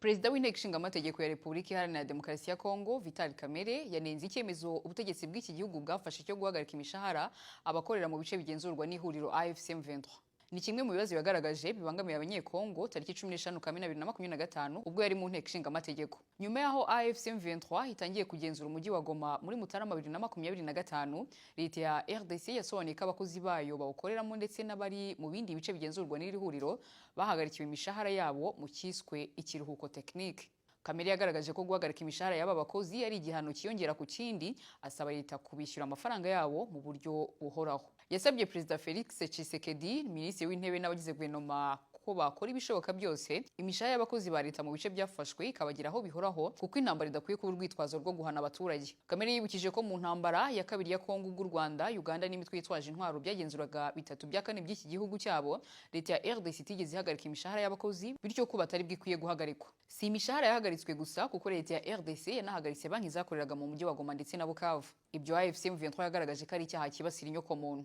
Perezida w'Inteko Ishinga Amategeko ya Repubulika Iharanira Demokarasi ya Kongo, Vital Kamerhe, yanenze icyemezo ubutegetsi bw'iki gihugu bwafashe cyo guhagarika imishahara abakorera mu bice bigenzurwa n'ihuriro AFC M23. Ni kimwe mu bibazo yagaragaje bibangamiye Abanyekongo tariki 15 Kamena 2025, ubwo yari mu Nteko Ishinga Amategeko. Nyuma y'aho AFC M23 itangiye kugenzura umujyi wa Goma muri Mutarama 2025, leta ya RDC yasobanuye ko abakozi bayo bawukoreramo ndetse n'abari mu bindi bice bigenzurwa n'iri huriro bahagarikiwe imishahara yabo mu cyiswe ikiruhuko tekinike. Kamerhe yagaragaje ko guhagarika imishahara y'aba bakozi ari igihano cyiyongera ku kindi, asaba leta kubishyura amafaranga yabo mu buryo buhoraho. Yasabye Perezida Felix Tshisekedi, Minisitiri w'Intebe n'abagize guverinoma ko bakora ibishoboka byose imishahara y'abakozi ba leta mu bice byafashwe ikabageraho bihoraho, kuko intambara idakwiye kuba urwitwazo rwo guhana abaturage. Kamerhe yibukije ko mu ntambara ya kabiri ya Kongo, ubwo u Rwanda, Uganda n'imitwe yitwaje intwaro byagenzuraga 3/4 by'iki gihugu cyabo, leta ya RDC itigeze ihagarika imishahara y'abakozi, bityo ko batari bwikwiye guhagarikwa. Si imishahara yahagaritswe gusa, kuko leta ya RDC yanahagaritse banki zakoreraga mu mujyi wa Goma ndetse na Bukavu. Ibyo AFC M23 yagaragaje ko ari icyaha cyibasira inyokomuntu.